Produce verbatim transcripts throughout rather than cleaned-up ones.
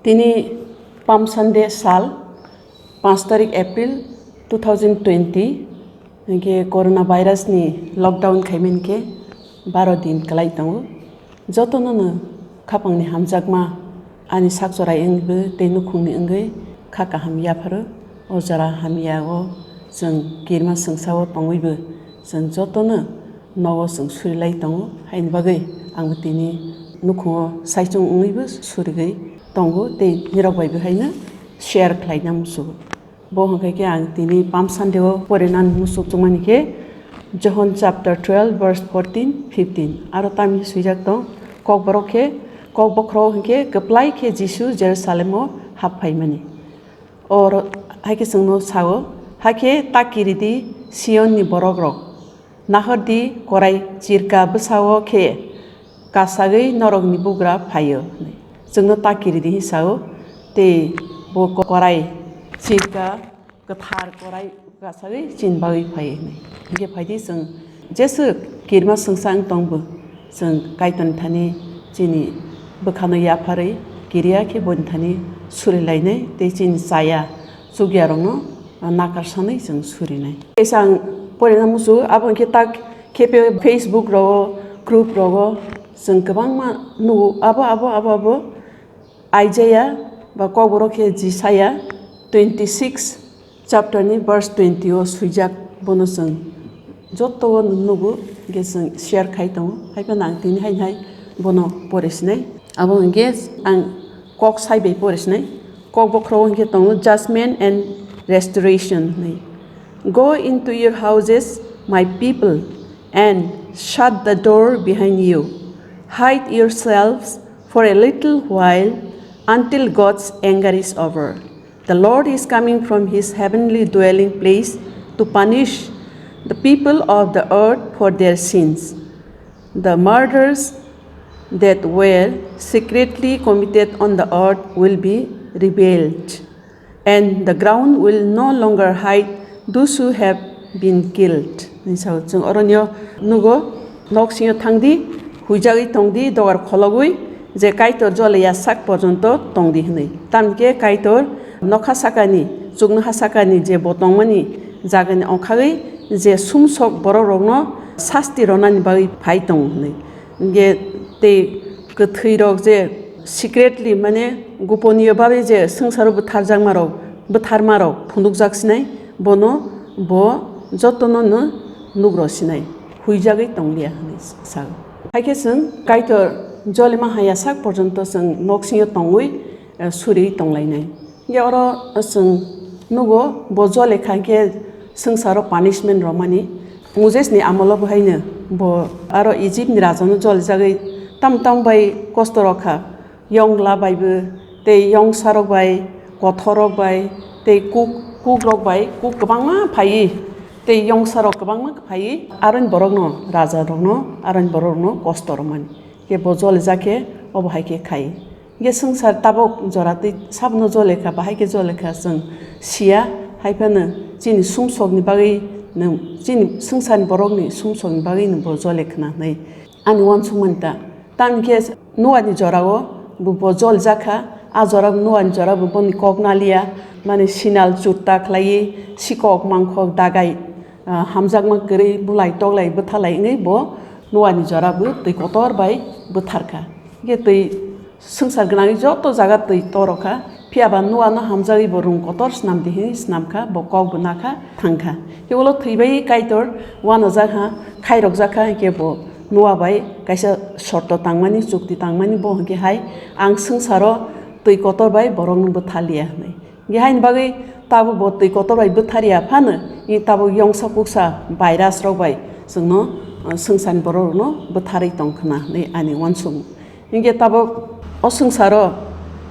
Tini Palm Sunday sal, panch tarik April two thousand twenty, hwnkhe corona virus ni lockdown khaimani khe baro din kwlai tongo. Jotono no khapangni hamjakma ani sak chorai wngwi tei nukhungni wngwi kha kaham yapharo. O jora hamya o chwng kirima swngsa o tongwibo chwng jotono nogo chwng surilai tongo, haini bagwi ang tini nukhungo saichung wngwibo surigwi tongo tei nirok bai bo haino share khlaina muchungo. Bo hwnkhe khe ang tini Palm Sunday o porinani muchung chukmani khe John chapter twelve verse fourteen, fifteen. Aro tamni swijak tong, Kokborok khe, Kokbokhorok hwnkhe kwplai khe Jisu Jerusalem o hap phaimani. Oro hai khe chwngno sao, hakhe ta kiridi Sion ni borok rok. Nahor di, korai chirka bwsao khe kasagwi norokni bugra phaio, hwnwi. Chwngno ta kiridi hwnwi sao, tei bo korai chirka kwthar korai kasagwi chini bagwi phaio, hwnwi. Hwnkhe phaidi chwng jeswk kirima swngsa wng tongbo, chwng Kaitorni thani chini bwkhano yapharwi kiriya khe boni thani surilainai tei chini chaya chukyarokno nakarsanwi chwng surinai. Kaisa ang porina muchungo, abo hwnkhe tak khe Facebook rogo, group rogo chwng kwbangma nugo, abo, abo, abo, abo Isaiah ba Kokborok khe Jisaiah twenty six chapter ni verse twenty o swijak, bono chwng joto o nugo, hwnkhe chwng share khai tongo, haiphano ang tini hai hai bono pore sinai. Abo hwnkhe ang kok sai bai pore sinai. Kokbokhorok hwnkhe tongo judgment and restoration hwnwi. "Go into your houses, my people, and shut the door behind you. Hide yourselves for a little while until God's anger is over. The Lord is coming from his heavenly dwelling place to punish the people of the earth for their sins. The murders that were secretly committed on the earth will be revealed, and the ground will no longer hide those who have been killed." Hwnwi sao. Chwng oronio nugo, nok singo thangdi, huijagwi tongdi, dogar khologwi, je Kaitor jole ya sak porjonto tongdi hwnwi. Tamni khe Kaitor nokha sakani, chuknoha sakani je bo tongmani jagani ongkhagwi je sumsok borok rokno sasti ronani bagwi phai tongo hwnwi. Hwnkhe tei kwthwi rok je secretly, mane goponiyo babe je swngcharo bwtharjakma rok, bwtharma rok phunukjak sinai, bono bo jotono no nukro sinai, huijagwi tongliya hwnwi sao. Hai khe chwng Kaitor jolima haya sak porjonto chwng nok singo tongwi, eh, suri tonglainai. Hwnkhe oro chwng nugo, bo jole kha khe swngcharo punishment romani. Moses ni amolo bo haino bo aro Egypt ni raja no jole jagwi tam tam bai kosto rok kha. Yongla bai bo, tei yongsa rok bai, kothor rok bai, tei kuk, kuk rok bai, kuk kwbangma phaiwi, tei yongsa rok kwbangma phaiwi, aroni borok no, raja rok no, aroni borok no kosto romani. Khe bo jole jak khe, obo hai khe khai. Hwnkhe swngchar tabuk jora twi sabono jole kha, bahai khe jole kha chwng siya, hai phano chini sumsokni bagwi no, chini swngcharni borokni sumsokni bagwi no bo jole khna hwnwi ani uansukmani ta. Tamni khe Noani jorao bo, bo jole jak kha, a jora Noani jora bo boni kok naliya, mane sinal chutta khlaiwi sikok mangkhok dagai, ah, hamjakma kwrwi bulai toklai bwthalai wngwi bo Noani jora bo twi kotor bai bwthar kha. Hwnkhe twi Swngchar gwnangni joto jaga twi torok kha, phiya ba Noa no hamjagwi bo rung kotor snam di hwnwi snam kha, bo kok bo na kha, thang kha. Khe ulo thwi bai Kaitor uanajak ha, khairok jak kha, hwnkhe bo Noa bai kaisa shorto tangmani, chukti tangmani, bo hwnkhe hai, "Ang swngcharo twi kotor bai borok no bwtha liya," hwnwi. Hwnkhe haini bagwi tabuk bo twi kotor bai bwtha riya phano, hwnkhe tabuk yongsa kuksa virus rok bai chwngno, uh, swngcharni borok rok no bwtharwi tong khna hwnwi ani uansukmung. Hwnkhe tabuk o swngcharo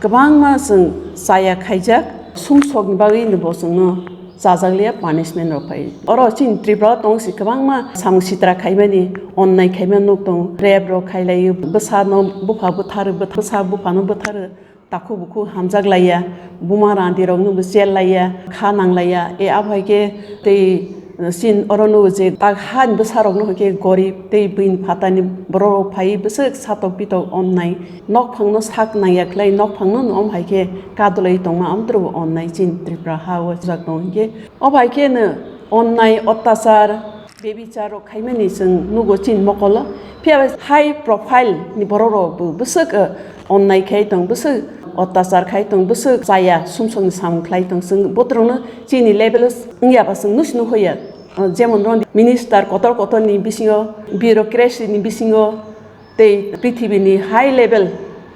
kwbangma chwng chaya khaijak, sumsokni bagwino bo chwngno chajakliya punishment rok phai. Oro chini Tripura o tong si kwbangma samung sitra khaimani, onnai khaima nuk tong, rape rok khailaiyo, bwsano bupha bwtharo, bwtha-, bwsa buphano bwtharo, takhuk bukhuk hamjak laiya, buma randi rokno bo chel laiya, kha nang laiya, e abo hai khe tei Chin oro nugo je tak ha ni bwsa rok no hwnkhe gorib tei buini phatani borok rok phai bwswk satok pitok onnai nokphang no sak nangya khlai nokphang no om hai khe kadulai tongma amtwrwbo onnai chin Tripura ha o jak tong hwnkhe. Obo hai khe no onnai ottachar bebichar rok khaimani chwng nugo chin mokolo. Phiya bai high profile ni borok rok bo bwswk, eh, onnai khai tong, bwswk ottachar khai tong, bwswk chaya sumsok ni samung khlai tong. Chwng botrok no chini level o wngya ba chwng nusi nuhoya. Eh, jemon roni minister kotor kotor ni bisingo, bureaucracy ni bisingo, tei prithibini high level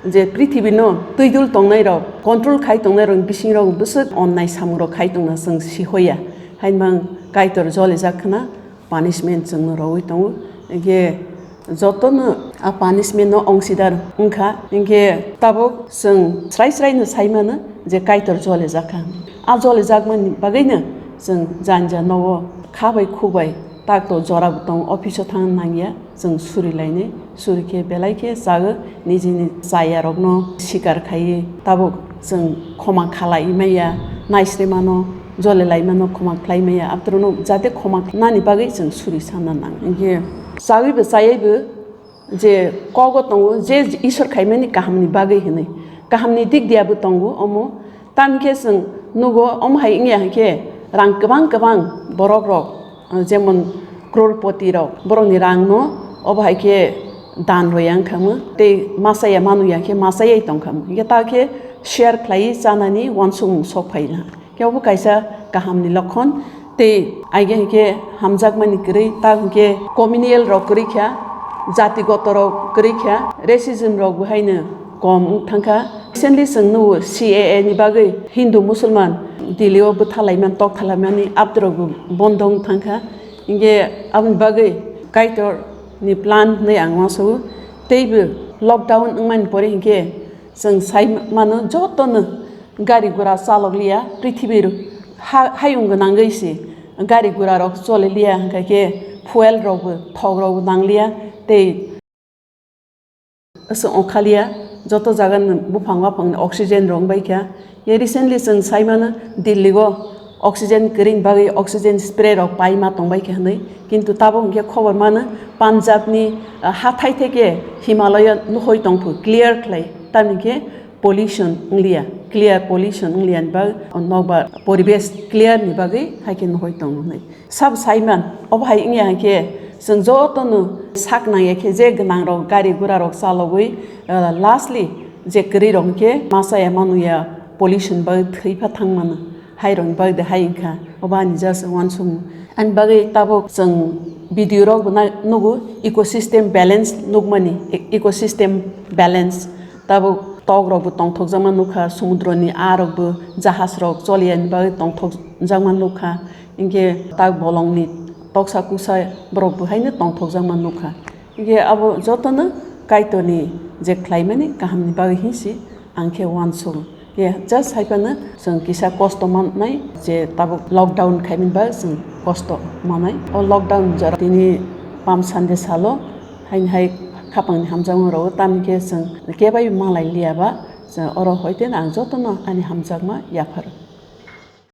je prithibino twidul tongnairok, control khai tongnairokni bisingrok bwswk onnai samungrok khai tongna chwng sihoya. Hainbang Kaitor jolijak khna punishment chwngno rogwi tongo. Hinkhe jotono a punishmentno ongsidar wngkha. Hinkhe tabuk chwng srai sraino saimano je Kaitor jolijak kha. A jolijakmani bagwino chwng jani jani nogo kha bai khuk bai tak to jora bo tongo, office o thang nangya. Chwng suri lainai, suri khe belai khe chago, nijini chaya rokno sikar khaiwi tabuk chwng khoma khalai maya, naisre mano, jole lai mano, khoma khlai maya, aphuru no jate khoma nani bagwi chwng suri sana nang. Hinkhe chawi bo chayai bo je kogo tongo, je Isor khaimani kahamni bagwi hinwi, kahamni dik diya bo tongo omo. Tamni khe chwng nugo, omo hai wngya hinkhe rang kwbang kwbang borok rok, ah, jemon crorepoti rok, borokni rangno obo hai khe dan roya wngkha mo, tei machaya manwi ya khe machayai tongkha mo. Hinkhe ta khe share khlaiwi chanani uansukmung sok phai na. Khe obo kaisa kahamni lokhon. Tei aige hinkhe hamjakmani kwrwi, ta hinkhe communal rok kwrwi kha, jatigoto rok kwrwi kha, racism rok bo haino kom wng thangkha. Recently chwng nugo C A A ni bagwi Hindu Musulman Delhi o bwtha laimani, tok thalaimani abdrok bo bondo wng thangkha. Hinkhe aboni bagwi Kaitor ni plan hinwi ang uansukgo. Teibo lockdown wngmani pore hinkhe chwng sai mano jotono gari gura chalok liya, prithibi ha-, hayung gwnangwi se gari gura rok choli liya, hwnkha khe fuel rok bo, thok rok bo nang liya, tei aswk ongkha liya, joto jaga ni buphang waphang ni oxygen rok wng bai kha. Ye recently chwng sai mano Delhi o oxygen kwrwini bagwi oxygen spray rok pai ma tong bai kha hinwi, kintu tabuk hwnkhe khobor mano Punjab ni, ah, hathai theke Himalaya nuhoi tong phu clear khlai, tamni khe pollution wng liya, clear pollution wng liya ni bagwi, o nokbar poribesh clear ni bagwi hai khe nuhoi tongo hinwi. Sabo saiman, obo hai wngya hai khe chwng jotono sak nangya khe je gwnang rok gari gura rok chalogwi, ah, lastly je kwrwi rok hwnkhe machaya manwi ya pollution bagwi thwi pha thang mano. Hai rok ni bagwi de hai wngkha, obo ani just uansukmung. Ani bagwi tabuk chwng video rok bo nai-, nugo ecosystem balance nukmani, e-, ecosystem balance. Tabuk tok rok bo tongthokjakma nukha, sumudro ni aa rok bo jahaj rok choliya ni bagwi tongthokjakma nukha. Hinkhe tak bolong ni toksa kusa borok bo haino tongthokjakma nukha. Hinkhe abo jotono Kaitor ni je khlaimani kaham ni bagwi hinsi ang khe uansukgo. Khe just hai phano chwng kisa kosto mannai je tabuk lockdown khaimani bagwi chwng kosto mannai. O lockdown jora tini Palm Sunday salo haini hai khapang ni hamjakma rwo, tamni khe chwng kebai malai liya ba chwng oro hoite ang jotono ani hamjakma yapharo.